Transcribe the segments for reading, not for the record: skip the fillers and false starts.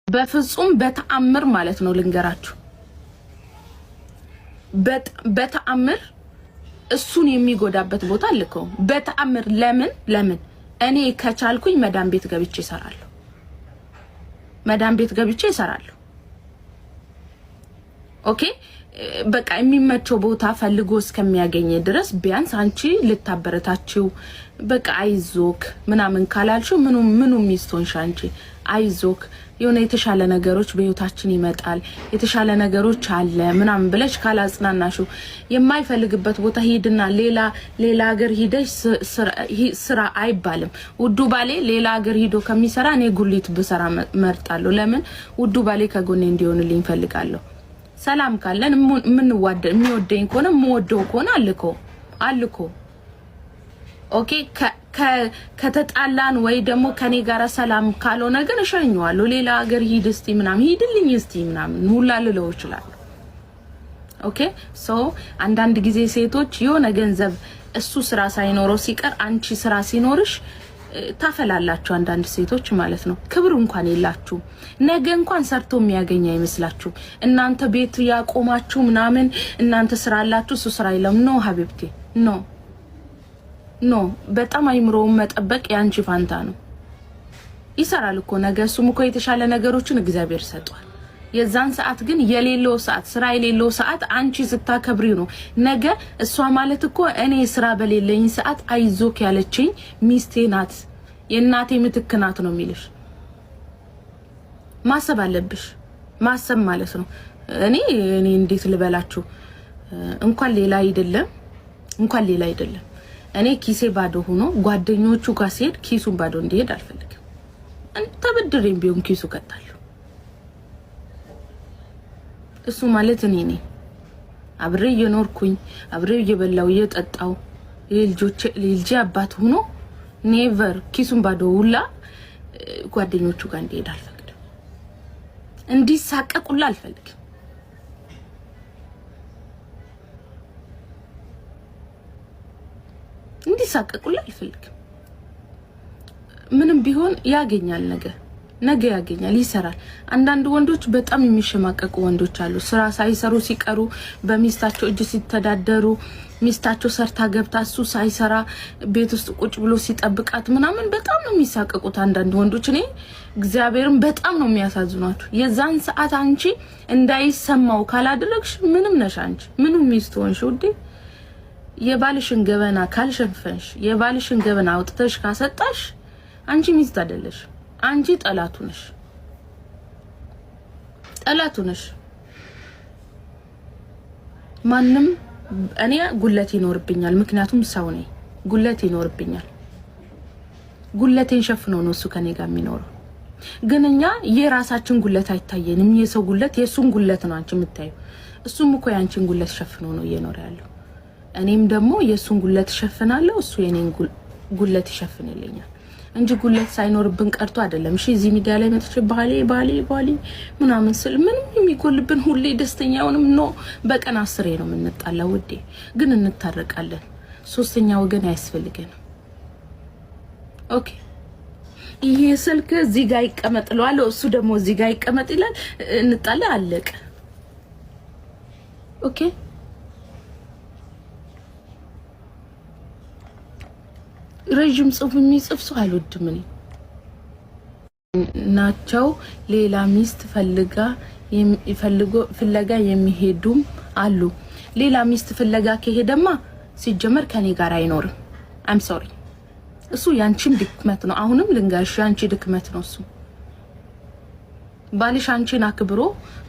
በፍጹም በተአምር ማለት ነው ልንገራችሁ፣ በተአምር እሱን የሚጎዳበት ቦታ አልከው። በተአምር ለምን ለምን እኔ ከቻልኩኝ መዳም ቤት ገብቼ እሰራለሁ። መዳም ቤት ገብቼ እሰራለሁ። Okay፣ በቃ የሚመቸው ቦታ ፈልጎ እስከሚያገኝ ድረስ ቢያንስ አንቺ ልታበረታችው በቃ አይዞክ ምናምን ካላልሽው ምኑ ምኑ ሚስት ሆንሽ አንቺ? አይዞክ፣ የሆነ የተሻለ ነገሮች በህይወታችን ይመጣል፣ የተሻለ ነገሮች አለ ምናምን ብለሽ ካላጽናናሽው የማይፈልግበት ቦታ ሂድና ሌላ ሌላ ሀገር ሂደሽ ስራ አይባልም። ውዱ ባሌ ሌላ ሀገር ሂዶ ከሚሰራ እኔ ጉሊት ብሰራ መርጣለሁ። ለምን? ውዱ ባሌ ከጎኔ እንዲሆንልኝ እፈልጋለሁ። ሰላም ካለን፣ የምንዋደ የሚወደኝ ከሆነ፣ የምወደው ከሆነ አልኮ አልኮ okay። ከተጣላን ወይ ደግሞ ከኔ ጋር ሰላም ካልሆነ ግን እሸኘዋለሁ። ሌላ ሀገር ሂድ እስቲ ምናምን፣ ሂድልኝ እስቲ ምናምን ሁላ ልለው እችላለሁ። Okay፣ so አንዳንድ ጊዜ ሴቶች የሆነ ገንዘብ እሱ ስራ ሳይኖረው ሲቀር አንቺ ስራ ሲኖርሽ ታፈላላችሁ። አንዳንድ ሴቶች ማለት ነው። ክብር እንኳን የላችሁም። ነገ እንኳን ሰርቶ የሚያገኝ አይመስላችሁም። እናንተ ቤት ያቆማችሁ ምናምን፣ እናንተ ስራ አላችሁ፣ እሱ ስራ የለም። No حبيبتي፣ no, no። በጣም አይምሮውን መጠበቅ የአንቺ ፋንታ ነው። ይሰራል እኮ ነገ፣ እሱም እኮ የተሻለ ነገሮችን እግዚአብሔር ሰጧል። የዛን ሰዓት ግን የሌለው ሰዓት፣ ስራ የሌለው ሰዓት አንቺ ስታከብሪው ነው። ነገ እሷ ማለት እኮ እኔ ስራ በሌለኝ ሰዓት አይዞክ ያለችኝ ሚስቴ ናት፣ የእናቴ ምትክ ናት ነው የሚልሽ። ማሰብ አለብሽ፣ ማሰብ ማለት ነው። እኔ እንዴት ልበላችሁ፣ እንኳን ሌላ አይደለም፣ እንኳን ሌላ አይደለም፣ እኔ ኪሴ ባዶ ሆኖ ጓደኞቹ ጋር ሲሄድ ኪሱን ባዶ እንዲሄድ አልፈልግም። ተበድሬም ቢሆን ኪሱ ከታለሁ። እሱ ማለት እኔ ነኝ። አብሬ እየኖርኩኝ፣ አብሬ እየበላው እየጠጣው የልጄ አባት ሆኖ never ኪሱን ባዶ ውላ ጓደኞቹ ጋር እንዲሄድ አልፈቅድም። እንዲሳቀቁላ አልፈልግም። እንዲሳቀቁላ አልፈልግም። ምንም ቢሆን ያገኛል፣ ነገ ነገ ያገኛል፣ ይሰራል። አንዳንድ ወንዶች በጣም የሚሸማቀቁ ወንዶች አሉ። ስራ ሳይሰሩ ሲቀሩ በሚስታቸው እጅ ሲተዳደሩ፣ ሚስታቸው ሰርታ ገብታ እሱ ሳይሰራ ቤት ውስጥ ቁጭ ብሎ ሲጠብቃት ምናምን በጣም ነው የሚሳቀቁት አንዳንድ ወንዶች። እኔ እግዚአብሔርን በጣም ነው የሚያሳዝኗቸው። የዛን ሰዓት አንቺ እንዳይሰማው ካላደረግሽ ምንም ነሽ አንቺ፣ ምኑ ሚስት ሆንሽ ውዴ? የባልሽን ገበና ካልሸፈንሽ፣ የባልሽን ገበና አውጥተሽ ካሰጣሽ አንቺ ሚስት አይደለሽ። አንቺ ጠላቱ ነሽ፣ ጠላቱ ነሽ። ማንም እኔ ጉለት ይኖርብኛል፣ ምክንያቱም ሰው ነኝ። ጉለት ይኖርብኛል። ጉለቴን ሸፍኖ ነው እሱ ከኔ ጋር የሚኖረው። ግን እኛ የራሳችን ጉለት አይታየንም። የሰው ጉለት፣ የእሱን ጉለት ነው አንቺ የምታየው። እሱም እኮ የአንቺን ጉለት ሸፍኖ ነው እየኖረ ያለው። እኔም ደግሞ የእሱን ጉለት እሸፍናለሁ፣ እሱ የኔን ጉለት ይሸፍንልኛል እንጂ ጉለት ሳይኖርብን ቀርቶ አይደለም። እሺ፣ እዚህ ሚዲያ ላይ መጥቼ ባሌ ባሌ ባሌ ምናምን ስል ምንም የሚጎልብን ሁሌ ደስተኛ ሆንም no፣ በቀን 10 ነው የምንጣላው ውዴ፣ ግን እንታረቃለን። ሶስተኛ ወገን አያስፈልገንም። Okay፣ ይሄ ስልክ እዚህ ጋር ይቀመጥ እለዋለሁ፣ እሱ ደግሞ እዚህ ጋር ይቀመጥ ይላል። እንጣላ፣ አለቀ። Okay፣ ረዥም ጽሁፍ የሚጽፍ ሰው አልወድም እኔ። ናቸው ሌላ ሚስት ፈልጋ ፍለጋ የሚሄዱም አሉ። ሌላ ሚስት ፍለጋ ከሄደማ ሲጀመር ከኔ ጋር አይኖርም። I'm sorry፣ እሱ ያንቺም ድክመት ነው። አሁንም ልንገርሽ፣ ያንቺ ድክመት ነው እሱ። ባልሽ አንቺን አክብሮ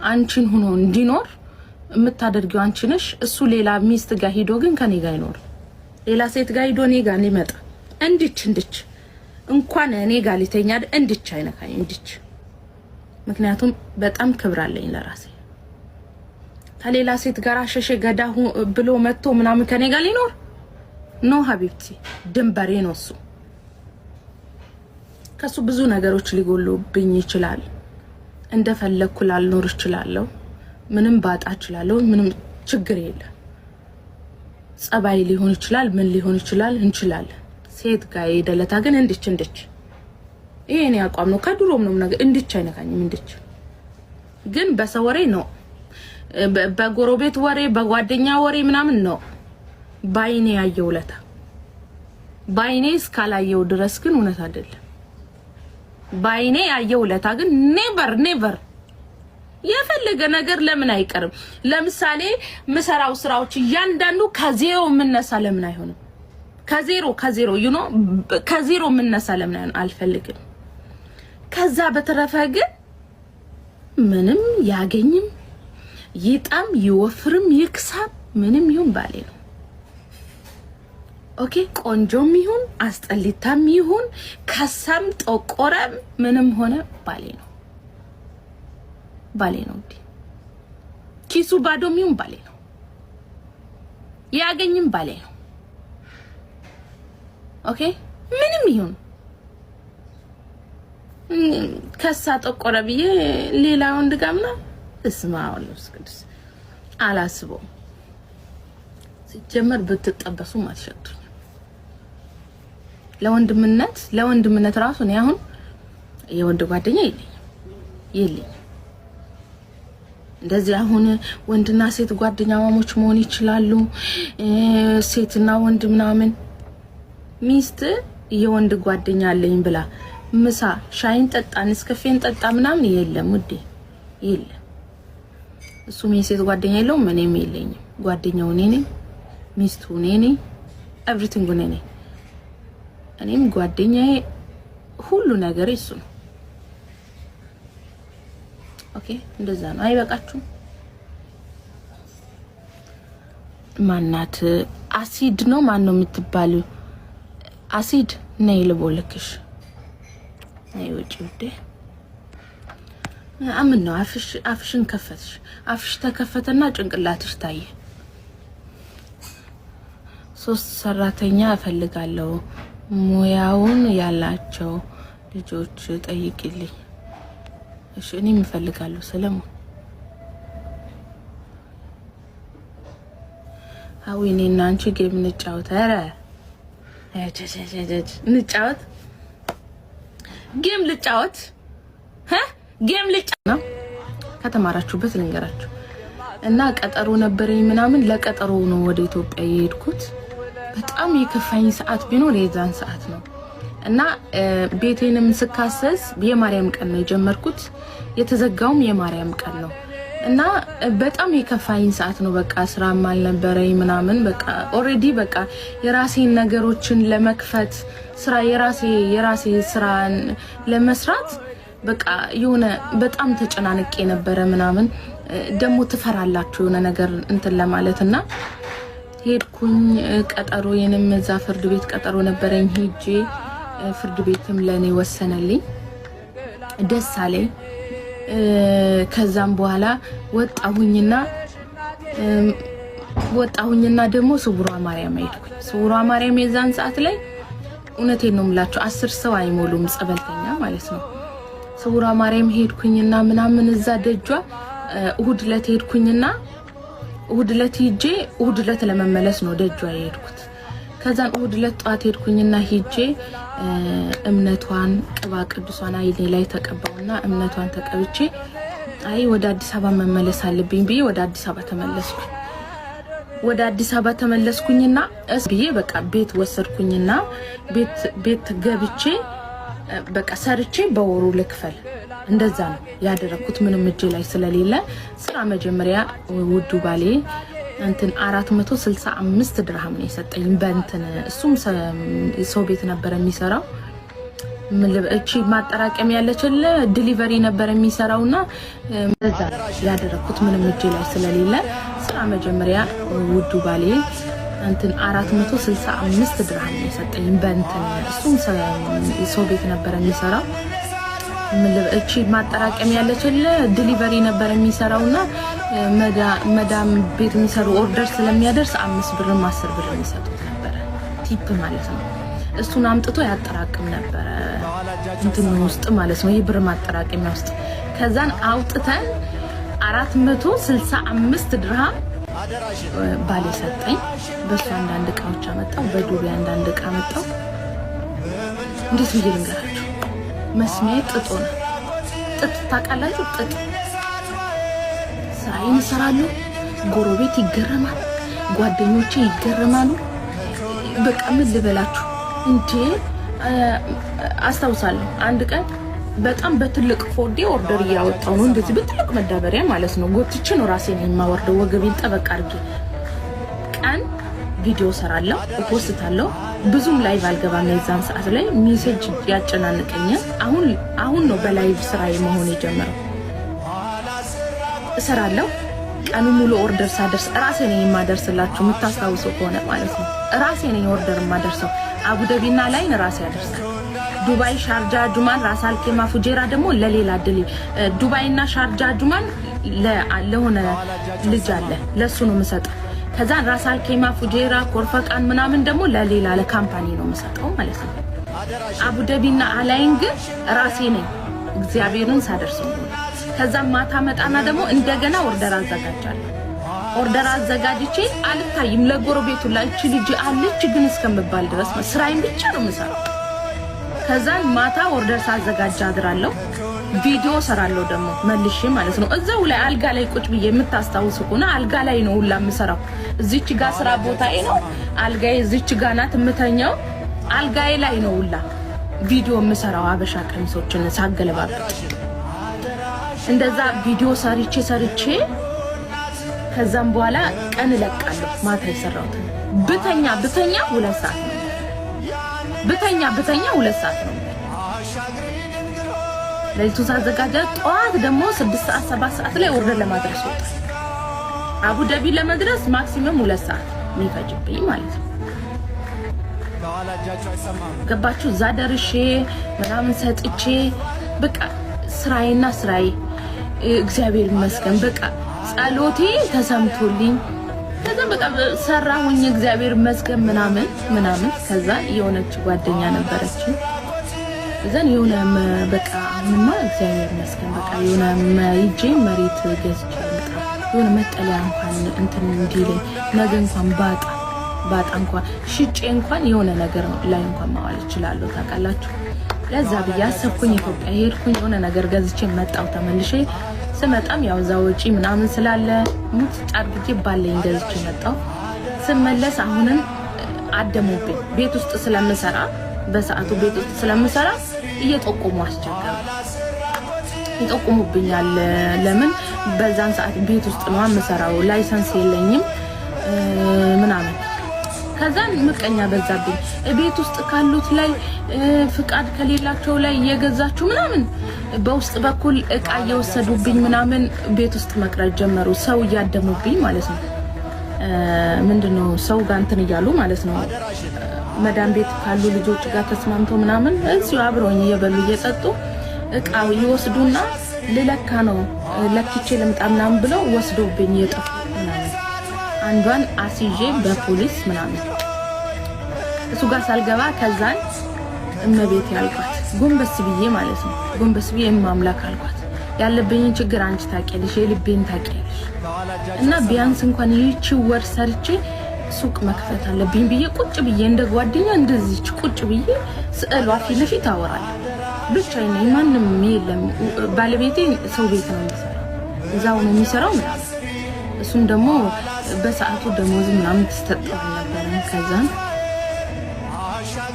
አንቺን ሆኖ እንዲኖር የምታደርጊው አንቺ ነሽ። እሱ ሌላ ሚስት ጋር ሂዶ ግን ከኔ ጋር አይኖርም። ሌላ ሴት ጋር ሂዶ እኔ ጋር ሊመጣ እንድች እንድች እንኳን እኔ ጋር ሊተኛ እንድች አይነካኝ እንድች። ምክንያቱም በጣም ክብር አለኝ ለራሴ። ከሌላ ሴት ጋር አሸሸ ገዳ ብሎ መጥቶ ምናምን ከኔ ጋር ሊኖር no حبيبتي፣ ድንበሬ ነው እሱ። ከሱ ብዙ ነገሮች ሊጎሉብኝ ይችላል። እንደፈለግኩ ላልኖር እችላለሁ። ምንም ባጣ እችላለሁ። ምንም ችግር የለም። ጸባይ ሊሆን ይችላል፣ ምን ሊሆን ይችላል፣ እንችላለን። ሴት ጋር የደለታ ግን እንድች እንድች፣ ይሄ እኔ አቋም ነው። ከድሮም ነው ነገር እንድች አይነካኝም እንድች። ግን በሰው ወሬ ነው፣ በጎረቤት ወሬ፣ በጓደኛ ወሬ ምናምን ነው። ባይኔ ያየው ለታ ባይኔ እስካላየው ድረስ ግን እውነት አይደለም። ባይኔ ያየው ለታ ግን never never የፈለገ ነገር ለምን አይቀርም? ለምሳሌ ምሰራው ስራዎች እያንዳንዱ ከዜሮ የምነሳ ለምን አይሆንም? ከዜሮ ከዜሮ ከዜሮ የምነሳ ለምን አይሆንም? አልፈልግም። ከዛ በተረፈ ግን ምንም ያገኝም ይጣም ይወፍርም ይክሳም ምንም ይሁን ባሌ ነው። Okay፣ ቆንጆም ይሁን አስጠሊታም ይሁን ከሳም ጠቆረም ምንም ሆነ ባሌ ነው፣ ባሌ ነው። እንዴ ኪሱ ባዶም ይሁን ባሌ ነው። ያገኝም ባሌ ነው። Okay፣ ምንም ይሁን ከሳ ጠቆረ ብዬ ሌላ ወንድ ጋር ምናምን እስማ ወልስ ቅዱስ አላስበውም። ሲጀመር ብትጠበሱም አትሸቱኝም። ለወንድምነት ለወንድምነት ራሱ እኔ አሁን የወንድ ጓደኛ የለኝም የለኝም። እንደዚህ አሁን ወንድና ሴት ጓደኛማሞች መሆን ይችላሉ፣ ሴትና ወንድ ምናምን። ሚስት የወንድ ጓደኛ አለኝ ብላ ምሳ ሻይን ጠጣ ንስካፌን ጠጣ ምናምን የለም ውዴ፣ የለም። እሱም የሴት ጓደኛ የለውም፣ እኔም የለኝም። ጓደኛው እኔ ነኝ፣ ሚስቱ እኔ ነኝ፣ everything እኔ ነኝ። እኔም ጓደኛዬ ሁሉ ነገር እሱ ነው። Okay፣ እንደዛ ነው። አይበቃችሁም? ማናት አሲድ ነው ማን ነው የምትባል? አሲድ ነይ ልቦልክሽ። ነይ ውጪ ውዴ። አምን ነው አፍሽ አፍሽን ከፈትሽ። አፍሽ ተከፈተና ጭንቅላትሽ ታየ። 3 ሰራተኛ እፈልጋለሁ ሙያውን ያላቸው ልጆች ጠይቂልኝ። እሺ እኔም እፈልጋለሁ። ሰለሞን አዊ እኔና አንቺ game እንጫወት። ኧረ እንጫወት፣ game ልጫወት፣ game ልጫወት ነው። ከተማራችሁበት ልንገራችሁ እና ቀጠሮ ነበረኝ ምናምን። ለቀጠሮ ነው ወደ ኢትዮጵያ የሄድኩት። በጣም የከፋኝ ሰዓት ቢኖር የዛን ሰዓት ነው። እና ቤቴንም ስካሰስ የማርያም ቀን ነው የጀመርኩት። የተዘጋውም የማርያም ቀን ነው። እና በጣም የከፋኝ ሰዓት ነው። በቃ ስራም አልነበረኝ ምናምን። በቃ already በቃ የራሴን ነገሮችን ለመክፈት ስራ የራሴ የራሴ ስራን ለመስራት በቃ የሆነ በጣም ተጨናንቄ ነበረ ምናምን። ደግሞ ትፈራላችሁ የሆነ ነገር እንትን ለማለት እና ሄድኩኝ። ቀጠሮዬንም እዛ ፍርድ ቤት ቀጠሮ ነበረኝ። ሄጄ ፍርድ ቤትም ለእኔ ወሰነልኝ። ደስ አለኝ። ከዛም በኋላ ወጣሁኝና ደግሞ ስውሯ ማርያም ሄድኩኝ። ስውሯ ማርያም የዛን ሰዓት ላይ እውነቴን ነው የምላቸው 10 ሰው አይሞሉም ጸበልተኛ ማለት ነው። ስውሯ ማርያም ሄድኩኝና ምናምን እዛ ደጇ እሁድ ዕለት ሄድኩኝና እሁድ ዕለት ሄጄ እሁድ ዕለት ለመመለስ ነው ደጇ የሄድኩት። ከዛን እሁድ ዕለት ጠዋት ሄድኩኝና ሄጄ እምነቷን ቅባ ቅዱሷን አይኔ ላይ ተቀባውና እምነቷን ተቀብቼ አይ ወደ አዲስ አበባ መመለስ አለብኝ ብዬ ወደ አዲስ አበባ ተመለስኩኝ። ወደ አዲስ አበባ ተመለስኩኝና ብዬ በቃ ቤት ወሰድኩኝና ቤት ገብቼ በቃ ሰርቼ በወሩ ልክፈል እንደዛ ነው ያደረኩት። ምንም እጄ ላይ ስለሌለ ስራ መጀመሪያ ውዱ ባሌ እንትን 465 ድርሃም ነው የሰጠኝ በእንትን እሱም ሰው ቤት ነበር የሚሰራው። እቺ ማጠራቀም ያለችል delivery ነበር የሚሰራውና እንደዛ ያደረኩት። ምንም እጄ ላይ ስለሌለ ስራ መጀመሪያ ውዱ ባሌ እንትን 465 ድርሃም ነው የሰጠኝ በእንትን እሱም ሰው ቤት ነበር የሚሰራው። እቺ ማጠራቀም ያለችል delivery ነበር የሚሰራውና መዳም ቤት የሚሰሩ order ስለሚያደርስ 5 ብርም 10 ብርም የሚሰጡት ነበረ tip ማለት ነው። እሱን አምጥቶ ያጠራቅም ነበረ እንትን ውስጥ ማለት ነው፣ የብር ማጠራቀሚያ ውስጥ። ከዛን አውጥተን 465 ድርሃም ባሌ ሰጠኝ። በሱ አንዳንድ እቃዎች አመጣው፣ በዱቤ አንዳንድ እቃ አመጣው። እንዴት ብዬ ልንገራችሁ? መስሚያዬ ጥጥ ሆነ። ጥጥ ታውቃላችሁ? ጥጥ ስራዬን እሰራለሁ። ጎረቤት ይገረማል፣ ጓደኞቼ ይገረማሉ። በቃ ምን ልበላችሁ እንዴ፣ አስታውሳለሁ አንድ ቀን በጣም በትልቅ ፎዴ order እያወጣው ነው፣ እንደዚህ በትልቅ መዳበሪያ ማለት ነው። ጎትቼ ነው ራሴን የማወርደው፣ ወገቤን ጠበቅ አድርጌ። ቀን ቪዲዮ ሰራለሁ፣ post አለሁ። ብዙም live አልገባም። የዛን ሰዓት ላይ message ያጨናንቀኛል። አሁን አሁን ነው በ live ስራ መሆን የጀመረው። እሰራለሁ ቀኑ ሙሉ order ሳደርስ ራሴ ነኝ የማደርስላችሁ፣ የምታስታውሰው ከሆነ ማለት ነው። ራሴ ነኝ order የማደርሰው። አቡዳቢና አልዓይን ራሴ ያደርሳል። ዱባይ፣ ሻርጃ፣ አጅማን፣ ራስ አልኬማ፣ ፉጄራ ደግሞ ለሌላ ድል ዱባይና ሻርጃ አጅማን ለሆነ ልጅ አለ፣ ለሱ ነው የምሰጠው። ከዛን ራስ አልኬማ፣ ፉጄራ፣ ኮርፈቃን ምናምን ደግሞ ለሌላ ለ company ነው የምሰጠው ማለት ነው። አቡዳቢና አላይን ግን ራሴ ነኝ እግዚአብሔርን ሳደርሰው። ከዛም ማታ መጣና ደግሞ እንደገና order አዘጋጃለሁ። Order አዘጋጅቼ አልታይም ለጎረቤቱ ላይ እቺ ልጅ አለች ግን እስከምባል ድረስ ስራዬን ብቻ ነው የምሰራው። ከዛን ማታ order ሳዘጋጅ አድራለሁ። ቪዲዮ ሰራለሁ ደግሞ መልሼ ማለት ነው። እዛው ላይ አልጋ ላይ ቁጭ ብዬ፣ የምታስታውሱ ከሆነ አልጋ ላይ ነው ሁላ የምሰራው። እዚች ጋ ስራ ቦታዬ ነው። አልጋዬ እዚች ጋ ናት የምተኛው። አልጋዬ ላይ ነው ሁላ ቪዲዮ የምሰራው፣ አበሻ ቀሚሶችን ሳገለባብጥ። እንደዛ ቪዲዮ ሰርቼ ሰርቼ ከዛም በኋላ ቀን እለቃለሁ። ማታ የሰራሁትን ብተኛ ብተኛ 2 ሰዓት ነው። ብተኛ ብተኛ 2 ሰዓት ነው። ሌሊቱን ሳዘጋጃ ጠዋት ደግሞ 6 ሰዓት 7 ሰዓት ላይ order ለማድረስ ወጣ። አቡዳቢ ለመድረስ maximum 2 ሰዓት የሚፈጅብኝ ማለት ነው። ገባችሁ? እዛ ደርሼ ምናምን ሰጥቼ በቃ ስራዬና ስራዬ፣ እግዚአብሔር ይመስገን፣ በቃ ጸሎቴ ተሰምቶልኝ ከዛ በቃ ሰራሁኝ፣ እግዚአብሔር ይመስገን ምናምን ምናምን። ከዛ የሆነች ጓደኛ ነበረች፣ እዛን የሆነ በቃ አሁንማ እግዚአብሔር ይመስገን በቃ የሆነ ሂጄ መሬት ገዝቼ ልምጣ፣ የሆነ መጠለያ እንኳን እንትን እንዲለኝ፣ ነገ እንኳን ባጣ ባጣ እንኳን ሽጬ እንኳን የሆነ ነገር ላይ እንኳን ማዋል እችላለሁ። ታውቃላችሁ። ለዛ ብዬ አሰብኩኝ። ኢትዮጵያ ሄድኩኝ፣ የሆነ ነገር ገዝቼ መጣሁ። ተመልሼ ስመጣም ያው እዛ ወጪ ምናምን ስላለ ሙት ጫርግጄ ባለኝ ገዝቼ መጣሁ። ስመለስ አሁንም አደሙብኝ። ቤት ውስጥ ስለምሰራ፣ በሰዓቱ ቤት ውስጥ ስለምሰራ እየጠቆሙ አስቸገሩ። ይጠቁሙብኛል። ለምን በዛን ሰዓት ቤት ውስጥ ነው የምሰራው፣ license የለኝም ምናምን። ከዛን ምቀኛ በዛብኝ። ቤት ውስጥ ካሉት ላይ ፍቃድ ከሌላቸው ላይ እየገዛችሁ ምናምን በውስጥ በኩል እቃ እየወሰዱብኝ ምናምን ቤት ውስጥ መቅረት ጀመሩ። ሰው እያደሙብኝ ማለት ነው። ምንድነው ሰው ጋር እንትን እያሉ ማለት ነው። መዳም ቤት ካሉ ልጆች ጋር ተስማምተው ምናምን እዚሁ አብረውኝ እየበሉ እየጠጡ እቃው ይወስዱና ልለካ ነው፣ ለክቼ ልምጣ ምናምን ብለው ወስዶብኝ የጠፉ ምናምን፣ አንዷን አስይዤ በፖሊስ ምናምን እሱ ጋር ሳልገባ ከዛን እመቤት ያልኳት ጎንበስ ብዬ ማለት ነው። ጎንበስ ብዬ እማምላክ አልኳት፣ ያለብኝን ችግር አንቺ ታውቂያለሽ፣ የልቤን ታውቂያለሽ፣ እና ቢያንስ እንኳን ይህቺ ወር ሰርቼ ሱቅ መክፈት አለብኝ ብዬ ቁጭ ብዬ እንደ ጓደኛ እንደዚች ቁጭ ብዬ ስዕሏ ፊት ለፊት አወራለሁ። ብቻዬን ነኝ፣ ማንም የለም። ባለቤቴ ሰው ቤት ነው የሚሰራው፣ እዛው ነው የሚሰራው ምናምን። እሱም ደግሞ በሰዓቱ ደሞዝ ምናምን ትሰጠው አልነበረም። ከዛን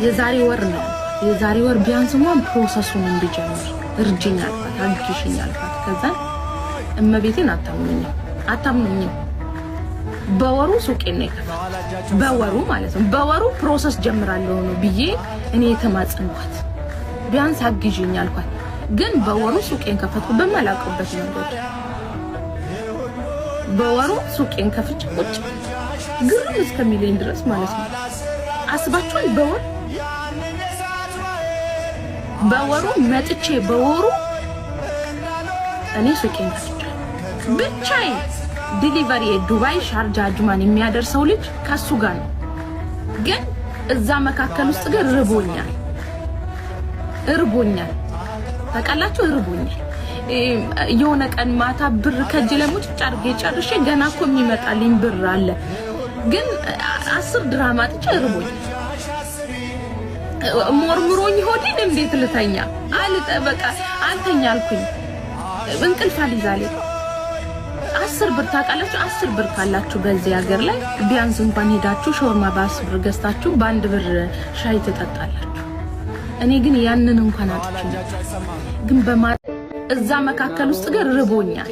የዛሬ ወር ነው፣ የዛሬ ወር ቢያንስ እንኳን process ኡን እንዲጀምር እርጅኝ አልኳት፣ አግዥኝ አልኳት። ከዛን እመቤቴን አታምኑኝም፣ አታምኑኝም። በወሩ ሱቄን ነው የከፈትኩት። በወሩ ማለት ነው። በወሩ process ጀምራለሁ ነው ብዬ እኔ የተማጸንኳት፣ ቢያንስ አግዥኝ አልኳት። ግን በወሩ ሱቄን ከፈትኩ በማላውቅበት መንገድ። በወሩ ሱቄን ከፍቼ ቁጭ ግርም እስከሚለኝ ድረስ ማለት ነው። አስባችኋል? በወሩ መጥቼ በወሩ እኔ ሱቄን ከፍቻለሁ ብቻዬን። Delivery ዱባይ፣ ሻርጃ፣ አጅማን የሚያደርሰው ልጅ ከሱ ጋር ነው። ግን እዛ መካከል ውስጥ ግን ርቦኛል፣ እርቦኛል፣ ታውቃላችሁ፣ እርቦኛል። የሆነ ቀን ማታ ብር ከእጄ ላይ ሙጭጭ አድርጌ ጨርሼ ገና እኮ የሚመጣልኝ ብር አለ፣ ግን 10 ድርሃም አጥቼ እርቦኛል። ሞርሙሮኝ ሆዴን እንዴት ልተኛ? አልጠ በቃ አልተኛ አልኩኝ። እንቅልፍ አልይዛለኝ። 10 ብር ታውቃላችሁ? 10 ብር ካላችሁ በዚህ ሀገር ላይ ቢያንስ እንኳን ሄዳችሁ ሾርማ በ10 ብር ገዝታችሁ በ1 ብር ሻይ ትጠጣላችሁ። እኔ ግን ያንን እንኳን አጥቼ ነበር። ግን እዛ መካከል ውስጥ ግን ርቦኛል፣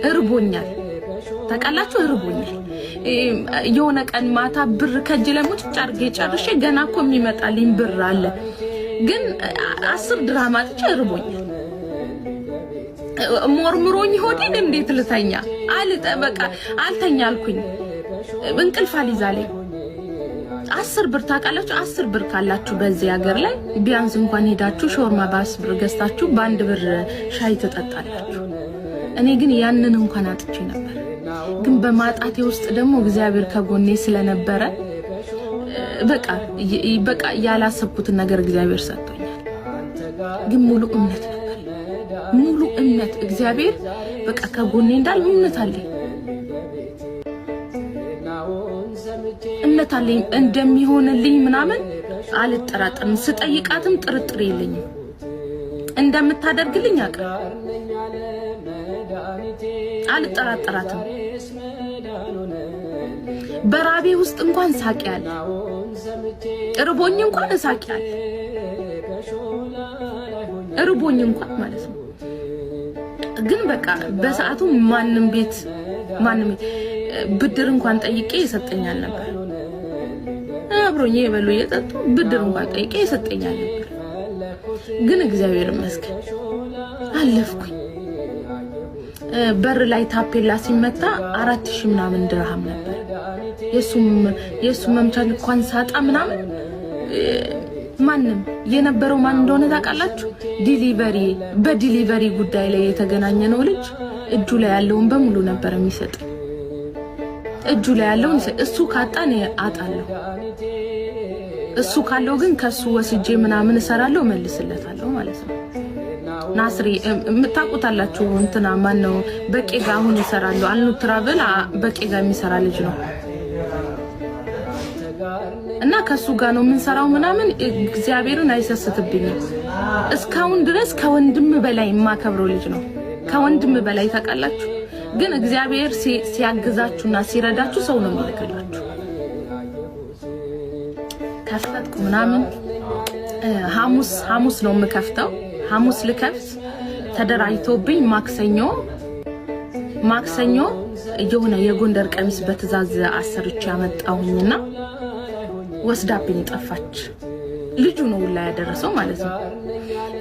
እርቦኛል፣ ታውቃላችሁ፣ እርቦኛል። የሆነ ቀን ማታ ብር ከእጅ ላይ ሙጭጭ አድርጌ ጨርሼ ገና እኮ የሚመጣልኝ ብር አለ፣ ግን 10 ድርሃም አጥቼ እርቦኛል። ሞርምሮኝ ሆዴን እንዴት ልተኛ? በቃ አልተኛ አልኩኝ። እንቅልፍ አልይዛለኝ። 10 ብር ታውቃላችሁ? 10 ብር ካላችሁ በዚህ ሀገር ላይ ቢያንስ እንኳን ሄዳችሁ ሾርማ በ10 ብር ገዝታችሁ በ1 ብር ሻይ ትጠጣላችሁ። እኔ ግን ያንን እንኳን አጥቼ ነበር። ግን በማጣቴ ውስጥ ደግሞ እግዚአብሔር ከጎኔ ስለነበረ በቃ በቃ ያላሰብኩትን ነገር እግዚአብሔር ሰጥቶኛል። ግን ሙሉ እምነት ነበር፣ ሙሉ እምነት እግዚአብሔር በቃ ከጎኔ እንዳለ እምነት አለኝ፣ እምነት አለኝ እንደሚሆንልኝ ምናምን አልጠራጠርም። ስጠይቃትም ጥርጥር የለኝም እንደምታደርግልኝ አውቃለሁ። አልጠራጠራትም። በራቤ ውስጥ እንኳን ሳቂ አለ፣ እርቦኝ እንኳን ሳቂ አለ፣ እርቦኝ እንኳን ማለት ነው። ግን በቃ በሰዓቱ ማንም ቤት ብድር እንኳን ጠይቄ ይሰጠኛል ነበር። አብሮኝ የበሉ እየጠጡ ብድር እንኳን ጠይቄ ይሰጠኛል ነበር። ግን እግዚአብሔር ይመስገን አለፍኩኝ። በር ላይ ታፔላ ሲመታ 4000 ምናምን ድርሃም ነበር። የእሱ መምቻ እንኳን ሳጣ ምናምን ማንም የነበረው ማን እንደሆነ ታውቃላችሁ? Delivery፣ በ delivery ጉዳይ ላይ የተገናኘ ነው ልጅ እጁ ላይ ያለውን በሙሉ ነበር የሚሰጥ። እጁ ላይ ያለውን እሱ ካጣ እኔ አጣለሁ። እሱ ካለው ግን ከሱ ወስጄ ምናምን እሰራለሁ፣ እመልስለታለሁ ማለት ነው። ናስሪ የምታውቁታላችሁ። እንትና ማን ነው? በቄ ጋ አሁን ይሰራሉ። አልኑ ትራቭል በቄ ጋ የሚሰራ ልጅ ነው እና ከሱ ጋር ነው የምንሰራው ምናምን። እግዚአብሔርን አይሰስትብኝም። እስካሁን ድረስ ከወንድም በላይ የማከብረው ልጅ ነው። ከወንድም በላይ ታውቃላችሁ። ግን እግዚአብሔር ሲያግዛችሁና ሲረዳችሁ ሰው ነው የሚልክላችሁ። ከፈትኩ ምናምን ሐሙስ ሐሙስ ነው የምከፍተው። ሐሙስ ልከፍት ተደራጅቶብኝ ማክሰኞ ማክሰኞ የሆነ የጎንደር ቀሚስ በትዕዛዝ አሰርቼ ያመጣሁኝና ወስዳብኝ ጠፋች። ልጁ ነው ሁላ ያደረሰው ማለት ነው።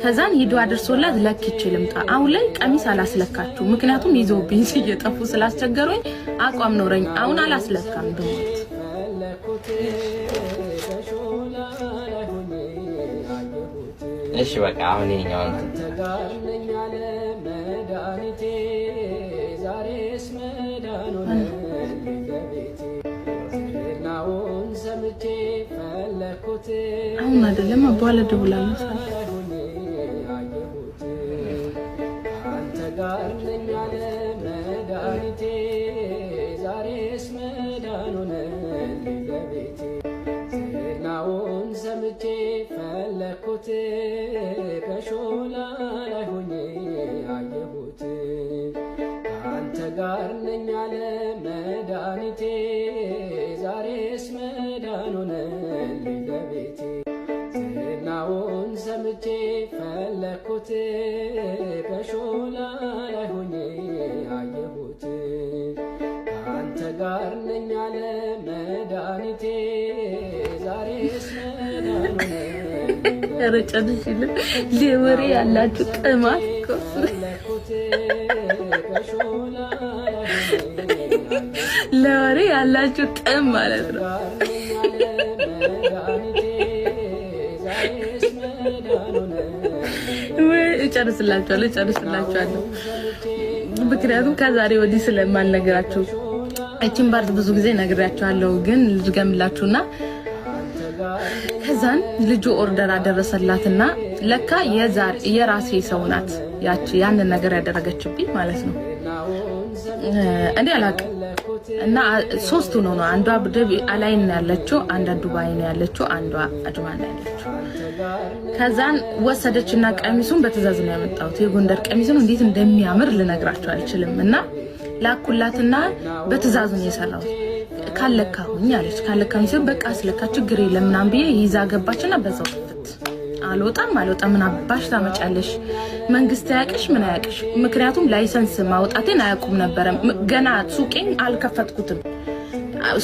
ከዛን ሂዶ አድርሶላት ለክቼ ልምጣ። አሁን ላይ ቀሚስ አላስለካችሁ፣ ምክንያቱም ይዘውብኝ እየጠፉ ስላስቸገሩኝ አቋም ኖረኝ። አሁን አላስለካም ብሞት። እሺ በቃ አሁን ይኸኛው አሁን አይደለም በኋላ እደውላለሁ። ፈለኩት በሾላ ላይ ሆኜ አየሁት ከአንተ ጋር ነኝ አለ መድኃኒቴ ዛሬስ መዳን ሆነልኝ ለቤቴ ዝናውን ሰምቼ ፈለኩት በሾላ ላይ ሆኜ አየሁት ከአንተ ጋር ነኝ አለ መድኃኒቴ ዛሬስ መዳን ሆነልኝ። ኧረ ጨርሽልን። ለወሬ ያላችሁ ጥማት እኮ፣ ለወሬ ያላችሁ ጥም ማለት ነው። እጨርስላችኋለሁ እጨርስላችኋለሁ። ምክንያቱም ከዛሬ ወዲህ ስለማልነግራችሁ እችን part ብዙ ጊዜ ነግሬያችኋለሁ፣ ግን ልድገምላችሁና ከዛን ልጁ order አደረሰላትና ለካ የራሴ ሰው ናት ያቺ ያንን ነገር ያደረገችብኝ ማለት ነው። እኔ አላውቅም። እና ሶስቱ ነው፣ አንዷ አላይን ነው ያለችው፣ አንዷ ዱባይ ነው ያለችው፣ አንዷ አጅማን ነው ያለችው። ከዛን ወሰደችና ቀሚሱን በትዕዛዝ ነው ያመጣሁት። የጎንደር ቀሚሱን እንዴት እንደሚያምር ልነግራቸው አልችልም። እና ላኩላትና በትዕዛዝ ነው የሰራሁት። ካለካሁኝ አለች። ካለካሁኝ ሲሆን በቃ አስለካ ችግር የለም ምናምን ብዬ ይዛ ገባችና በዛው ጥፍት። አልወጣም አልወጣም፣ ምን አባሽ ታመጫለሽ? መንግስት አያውቅሽ ምን አያውቅሽ። ምክንያቱም license ማውጣቴን አያውቁም ነበረ። ገና ሱቄን አልከፈትኩትም።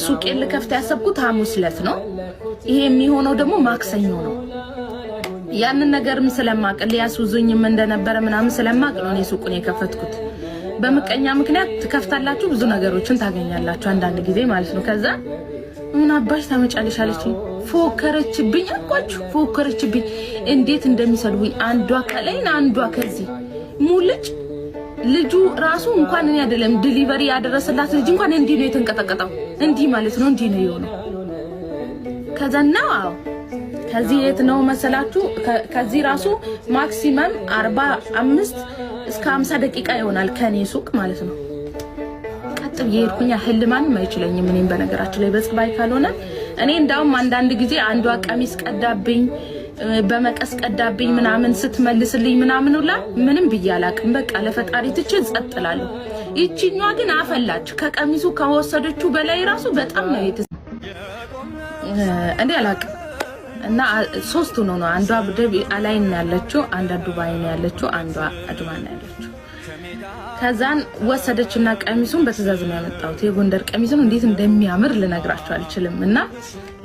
ሱቄን ልከፍት ያሰብኩት ሐሙስ ዕለት ነው። ይሄ የሚሆነው ደግሞ ማክሰኞ ነው። ያንን ነገርም ስለማቅ ሊያስውዙኝም እንደነበረ ምናምን ስለማቅ ነው እኔ ሱቁን የከፈትኩት። በምቀኛ ምክንያት ትከፍታላችሁ፣ ብዙ ነገሮችን ታገኛላችሁ አንዳንድ ጊዜ ማለት ነው። ከዛ ምን አባሽ ታመጫለሽ አለችኝ። ፎከረችብኝ፣ አልኳችሁ፣ ፎከረችብኝ። እንዴት እንደሚሰድቡኝ አንዷ ከላይ አንዷ ከዚህ ሙልጭ። ልጁ ራሱ እንኳን እኔ አይደለም delivery ያደረሰላት ልጅ እንኳን እንዲህ ነው የተንቀጠቀጠው። እንዲህ ማለት ነው፣ እንዲህ ነው የሆነው። ከዛ ነው አዎ፣ ከዚህ የት ነው መሰላችሁ? ከዚህ ራሱ maximum 45 እስከ 50 ደቂቃ ይሆናል ከኔ ሱቅ ማለት ነው። ቀጥ ብዬ ሄድኩኝ። ህል ማንም አይችለኝም። እኔም በነገራችን ላይ በጸባይ ካልሆነ እኔ እንዳውም አንዳንድ ጊዜ አንዷ ቀሚስ ቀዳብኝ፣ በመቀስ ቀዳብኝ ምናምን ስትመልስልኝ ምናምን ሁላ ምንም ብዬ አላቅም። በቃ ለፈጣሪ ትቼ ጸጥ እላለሁ። ይቺኛዋ ግን አፈላች። ከቀሚሱ ከወሰደችው በላይ ራሱ በጣም ነው እኔ አላቅም። እና ሶስቱ ነው ነው አንዷ አቡዳቢ አላይን ነው ያለችው፣ አንዷ ዱባይ ነው ያለችው፣ አንዷ አጅማን ነው ያለችው። ከዛን ወሰደችና ቀሚሱን በትዕዛዝ ነው ያመጣሁት። የጎንደር ቀሚሱን እንዴት እንደሚያምር ልነግራችሁ አልችልም። እና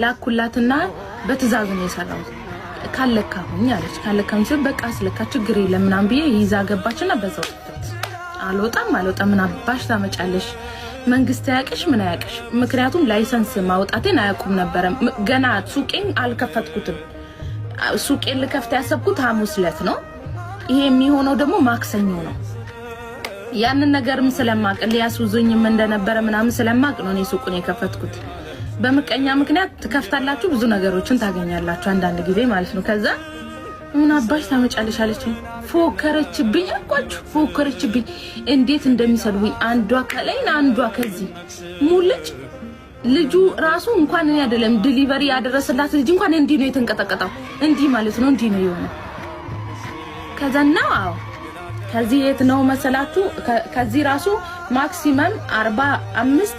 ላኩላትና በትዕዛዝ ነው የሰራሁት። ካለካሁኝ አለች። ካለካሁኝ ሲሆን በቃ አስለካ ችግር የለም ምናምን ብዬ ይዛ ገባችና በዛው ጥፍት። አልወጣም አልወጣም፣ ምን አባሽ ታመጫለሽ? መንግስት አያውቅሽ ምን አያውቅሽ። ምክንያቱም license ማውጣቴን አያውቁም ነበረ። ገና ሱቄን አልከፈትኩትም። ሱቄን ልከፍት ያሰብኩት ሐሙስ ዕለት ነው። ይሄ የሚሆነው ደግሞ ማክሰኞ ነው። ያንን ነገርም ስለማቅ ሊያስውዙኝም እንደነበረ ምናምን ስለማቅ ነው እኔ ሱቁን የከፈትኩት። በምቀኛ ምክንያት ትከፍታላችሁ፣ ብዙ ነገሮችን ታገኛላችሁ አንዳንድ ጊዜ ማለት ነው። ከዛ ምን አባሽ ታመጫለሽ አለችኝ። ፎከረችብኝ፣ አልኳችሁ፣ ፎከረችብኝ። እንዴት እንደሚሰድቡኝ አንዷ ከላይ አንዷ ከዚህ ሙልጭ። ልጁ ራሱ እንኳን እኔ አይደለም delivery ያደረሰላት ልጅ እንኳን እንዲህ ነው የተንቀጠቀጠው። እንዲህ ማለት ነው፣ እንዲህ ነው የሆነው። ከዛ ነው አዎ፣ ከዚህ የት ነው መሰላችሁ? ከዚህ ራሱ maximum 45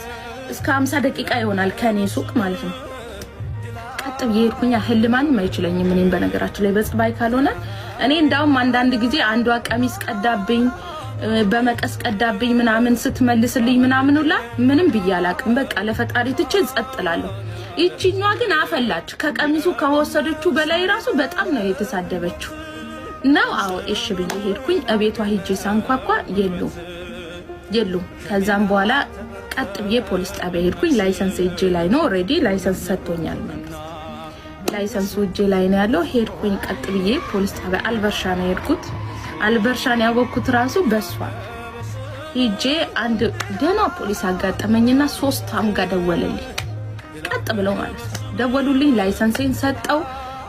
እስከ 50 ደቂቃ ይሆናል ከኔ ሱቅ ማለት ነው። ቀጥ ብዬ ሄድኩኝ። ህል ማንም አይችለኝም። እኔም በነገራችን ላይ በጸባይ ካልሆነ እኔ እንዳውም አንዳንድ ጊዜ አንዷ ቀሚስ ቀዳብኝ፣ በመቀስ ቀዳብኝ ምናምን ስትመልስልኝ ምናምን ሁላ ምንም ብዬ አላቅም። በቃ ለፈጣሪ ትቼ ጸጥ እላለሁ። ይቺኛዋ ግን አፈላች። ከቀሚሱ ከወሰደችው በላይ ራሱ በጣም ነው የተሳደበችው። ነው አዎ፣ እሺ ብዬ ሄድኩኝ። እቤቷ ሂጄ ሳንኳኳ የሉም የሉም። ከዛም በኋላ ቀጥ ብዬ ፖሊስ ጣቢያ ሄድኩኝ። license እጄ ላይ ነው already፣ license ሰጥቶኛል መንግስት። license ኡ እጄ ላይ ነው ያለው። ሄድኩኝ ቀጥ ብዬ ፖሊስ ጣቢያ አልበርሻ ነው የሄድኩት። አልበርሻን ያወቅኩት ራሱ በሷ ሂጄ አንድ ደህና ፖሊስ አጋጠመኝና ሶስት አምጋ ደወለልኝ። ቀጥ ብለው ማለት ነው ደወሉልኝ። license ኤን ሰጠው።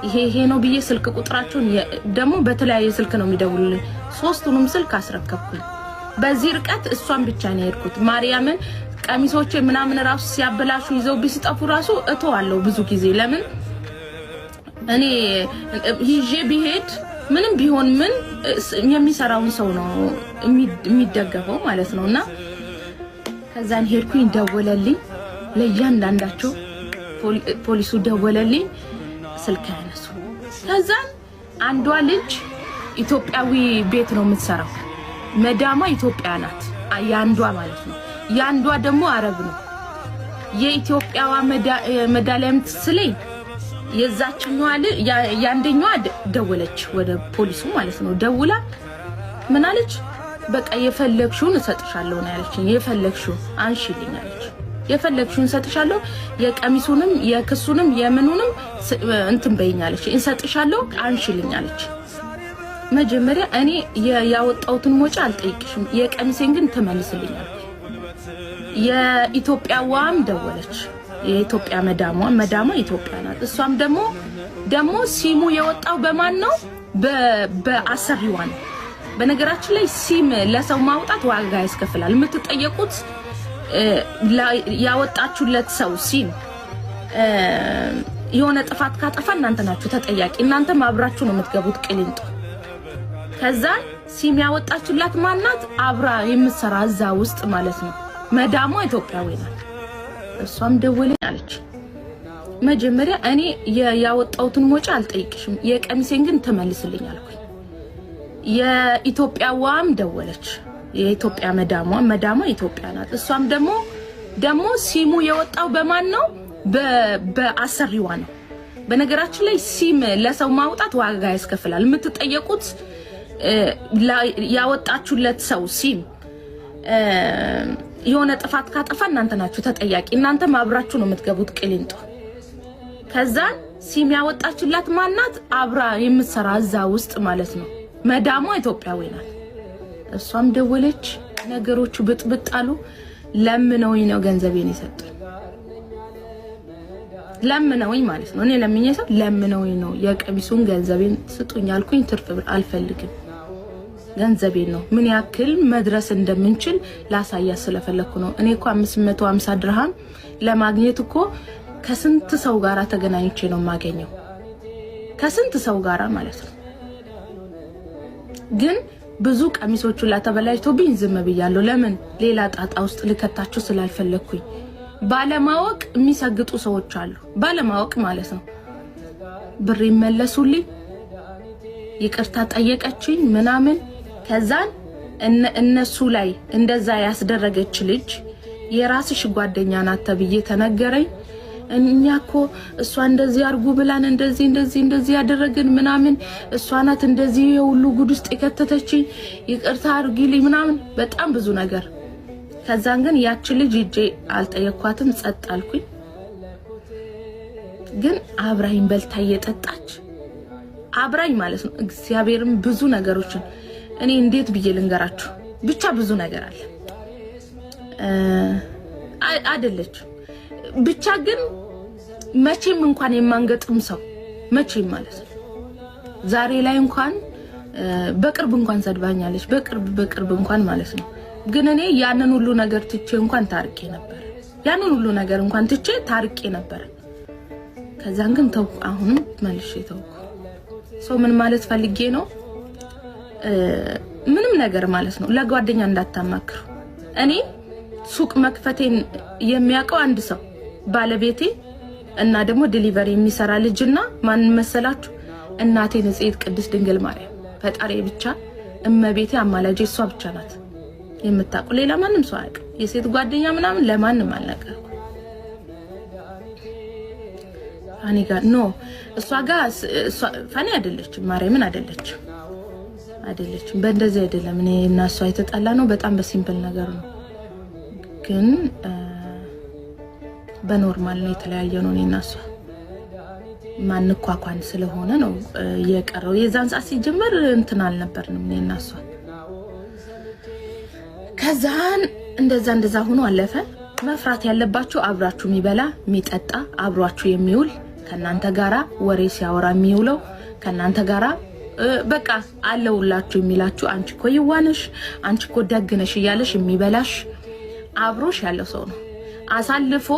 ይሄ ይሄ ነው ብዬ ስልክ ቁጥራቸውን ደግሞ በተለያየ ስልክ ነው የሚደውሉልኝ። ሶስቱንም ስልክ አስረከብኩኝ። በዚህ ርቀት እሷን ብቻ ነው የሄድኩት። ማርያምን ቀሚሶቼ ምናምን ራሱ ሲያበላሹ ይዘው ቢስጠፉ ራሱ እተዋለሁ ብዙ ጊዜ። ለምን እኔ ይዤ ቢሄድ ምንም ቢሆን ምን የሚሰራውን ሰው ነው የሚደገፈው ማለት ነው። እና ከዛን ሄድኩኝ፣ ደወለልኝ። ለእያንዳንዳቸው ፖሊሱ ደወለልኝ፣ ስልክ ያነሱ። ከዛን አንዷ ልጅ ኢትዮጵያዊ ቤት ነው የምትሰራው፣ መዳሟ ኢትዮጵያ ናት፣ የአንዷ ማለት ነው። የአንዷ ደግሞ አረብ ነው። የኢትዮጵያዋ መዳሊያም ስለኝ የዛችኛዋ የአንደኛዋ ደወለች ወደ ፖሊሱ ማለት ነው። ደውላ ምን አለች? በቃ የፈለግሽውን እሰጥሻለሁ ነው ያለችኝ። የፈለግሽውን አንሺልኝ አለች። የፈለግሽውን እሰጥሻለሁ፣ የቀሚሱንም የክሱንም የምኑንም እንትን በይኝ አለች። እሰጥሻለሁ አንሺልኝ አለች። መጀመሪያ እኔ ያወጣሁትን ወጪ አልጠይቅሽም፣ የቀሚሴን ግን ትመልስልኝ አለች። የኢትዮጵያዋም ደወለች። የኢትዮጵያ መዳሟ ኢትዮጵያ ናት። እሷም ደግሞ ሲሙ የወጣው በማን ነው? በአሰሪዋ ነው። በነገራችን ላይ ሲም ለሰው ማውጣት ዋጋ ያስከፍላል። የምትጠየቁት ያወጣችሁለት ሰው ሲም የሆነ ጥፋት ካጠፋ እናንተ ናችሁ ተጠያቂ። እናንተም አብራችሁ ነው የምትገቡት ቅሊንጦ። ከዛ ሲም ያወጣችላት ማናት? አብራ የምትሰራ እዛ ውስጥ ማለት ነው። መዳሟ ኢትዮጵያዊ ናት። እሷም ደወለኝ አለች። መጀመሪያ እኔ ያወጣሁትን ወጪ አልጠይቅሽም፣ የቀሚሴን ግን ትመልስልኝ አልኩኝ። የኢትዮጵያዋም ደወለች። የኢትዮጵያ መዳሟ ኢትዮጵያ ናት። እሷም ደግሞ ሲሙ የወጣው በማን ነው? በአሰሪዋ ነው። በነገራችን ላይ ሲም ለሰው ማውጣት ዋጋ ያስከፍላል። የምትጠየቁት ያወጣችሁለት ሰው ሲም የሆነ ጥፋት ካጠፋ እናንተ ናችሁ ተጠያቂ። እናንተም አብራችሁ ነው የምትገቡት ቅሊንጦ። ከዛን ሲም ያወጣችላት ማናት? አብራ የምትሰራ እዛ ውስጥ ማለት ነው። መዳሟ ኢትዮጵያዊ ናት። እሷም ደወለች። ነገሮቹ ብጥብጥ አሉ። ለምነውኝ ነው ገንዘቤን የሰጡኝ። ለምነውኝ ማለት ነው። እኔ ለምኜ ሰው ለምነውኝ ነው የቀሚሱን ገንዘቤን ስጡኝ አልኩኝ። ትርፍ ብር አልፈልግም፣ ገንዘቤን ነው። ምን ያክል መድረስ እንደምንችል ላሳያት ስለፈለግኩ ነው። እኔ እኮ 550 ድርሃም ለማግኘት እኮ ከስንት ሰው ጋራ ተገናኝቼ ነው የማገኘው፣ ከስንት ሰው ጋራ ማለት ነው። ግን ብዙ ቀሚሶቹ ላተበላሽቶብኝ ዝም ብያለሁ። ለምን ሌላ ጣጣ ውስጥ ልከታችሁ ስላልፈለግኩኝ። ባለማወቅ የሚሰግጡ ሰዎች አሉ። ባለማወቅ ማለት ነው። ብር ይመለሱልኝ፣ ይቅርታ ጠየቀችኝ ምናምን። ከዛን እነሱ ላይ እንደዛ ያስደረገች ልጅ የራስሽ ጓደኛ ናት ተብዬ ተነገረኝ። እኛ እኮ እሷ እንደዚህ አርጉ ብላን እንደዚህ እንደዚህ እንደዚህ ያደረግን ምናምን፣ እሷ ናት እንደዚህ የሁሉ ጉድ ውስጥ የከተተችኝ፣ ይቅርታ አርጊልኝ ምናምን፣ በጣም ብዙ ነገር። ከዛን ግን ያቺ ልጅ ሂጄ አልጠየኳትም፣ ጸጥ አልኩኝ። ግን አብራኝ በልታ እየጠጣች አብራኝ ማለት ነው። እግዚአብሔርም ብዙ ነገሮችን እኔ እንዴት ብዬ ልንገራችሁ፣ ብቻ ብዙ ነገር አለ አይደለችም። ብቻ ግን መቼም እንኳን የማንገጥም ሰው መቼም ማለት ነው። ዛሬ ላይ እንኳን በቅርብ እንኳን ሰድባኛለች፣ በቅርብ በቅርብ እንኳን ማለት ነው። ግን እኔ ያንን ሁሉ ነገር ትቼ እንኳን ታርቄ ነበር። ያንን ሁሉ ነገር እንኳን ትቼ ታርቄ ነበር። ከዛን ግን ተውኩ። አሁንም መልሼ ተውኩ። ሰው ምን ማለት ፈልጌ ነው? ምንም ነገር ማለት ነው ለጓደኛ እንዳታማክሩ። እኔ ሱቅ መክፈቴን የሚያውቀው አንድ ሰው ባለቤቴ እና ደግሞ delivery የሚሰራ ልጅና ማን መሰላችሁ? እናቴ ንጽሕት ቅድስት ድንግል ማርያም ፈጣሪ ብቻ እመቤቴ አማላጄ እሷ ብቻ ናት የምታውቁ። ሌላ ማንም ሰው አያውቅም። የሴት ጓደኛ ምናምን ለማንም አልነገርኩም። ፋኒ ጋር no እሷ ጋር ፋኒ አይደለችም፣ ማርያምን አይደለችም፣ አይደለችም። በእንደዚህ አይደለም። እኔ እና እሷ የተጣላ ነው በጣም በ simple ነገር ነው፣ ግን በ normal ነው የተለያየ ነው። እኔ እና እሷ ማንኳኳን ስለሆነ ነው የቀረው። የዛን ሰዓት ሲጀመር እንትን አልነበርንም እኔ እና እሷ። ከዛን እንደዛ እንደዛ ሆኖ አለፈ። መፍራት ያለባችሁ አብራችሁ የሚበላ የሚጠጣ አብሯችሁ የሚውል ከእናንተ ጋራ ወሬ ሲያወራ የሚውለው ከእናንተ ጋራ በቃ አለውላችሁ የሚላችሁ አንቺ እኮ የዋነሽ አንቺ እኮ ደግነሽ እያለሽ የሚበላሽ አብሮሽ ያለው ሰው ነው። አሳልፎ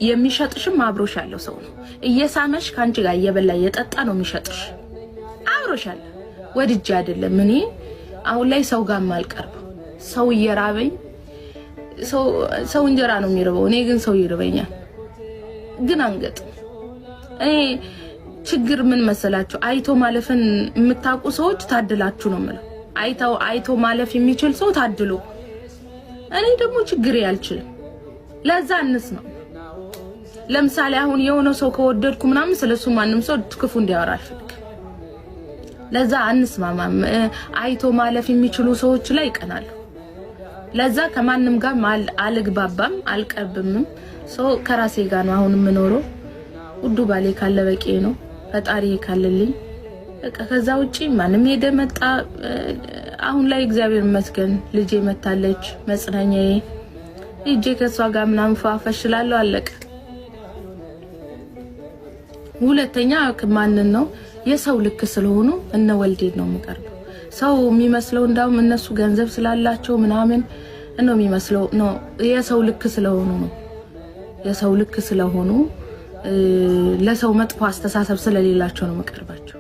የሚሸጥሽም አብሮሽ ያለው ሰው ነው። እየሳመሽ ከአንቺ ጋር እየበላ እየጠጣ ነው የሚሸጥሽ። አብሮሽ ያለ ወድጄ አይደለም እኔ አሁን ላይ ሰው ጋር አልቀርብም። ሰው እየራበኝ ሰው እንጀራ ነው የሚርበው፣ እኔ ግን ሰው ይርበኛል። ግን አንገጥም። እኔ ችግር ምን መሰላችሁ? አይቶ ማለፍን የምታውቁ ሰዎች ታድላችሁ ነው የምለው። አይቶ ማለፍ የሚችል ሰው ታድሎ። እኔ ደግሞ ችግሬ አልችልም። ለዛ እንስ ነው። ለምሳሌ አሁን የሆነ ሰው ከወደድኩ ምናምን ስለሱ ማንም ሰው ክፉ እንዲያወራ አልፈልግም። ለዛ አንስማማም። አይቶ ማለፍ የሚችሉ ሰዎች ላይ ይቀናሉ። ለዛ ከማንም ጋር አልግባባም፣ አልቀርብምም። ሰው ከራሴ ጋር ነው አሁን የምኖረው። ውዱ ባሌ ካለ በቂ ነው፣ ፈጣሪ ካለልኝ በቃ። ከዛ ውጪ ማንም ሄደ መጣ፣ አሁን ላይ እግዚአብሔር ይመስገን ልጄ መታለች፣ መጽናኛዬ። ሂጄ ከእሷ ጋር ምናምን ፏፈሽ እላለሁ፣ አለቀ። ሁለተኛ ማንን ነው የሰው ልክ ስለሆኑ እነ ወልዴን ነው የምቀርበው። ሰው የሚመስለው እንዳውም እነሱ ገንዘብ ስላላቸው ምናምን ነው የሚመስለው። ነው የሰው ልክ ስለሆኑ ነው የሰው ልክ ስለሆኑ ለሰው መጥፎ አስተሳሰብ ስለሌላቸው ነው የምቀርባቸው።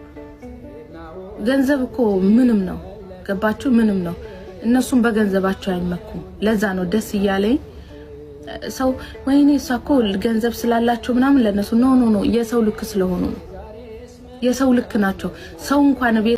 ገንዘብ እኮ ምንም ነው፣ ገባችሁ? ምንም ነው። እነሱም በገንዘባቸው አይመኩም። ለዛ ነው ደስ እያለኝ ሰው ወይኔ እሷ እኮ ገንዘብ ስላላቸው ምናምን ለነሱ no, no, no፣ የሰው ልክ ስለሆኑ ነው። የሰው ልክ ናቸው። ሰው እንኳን ቤት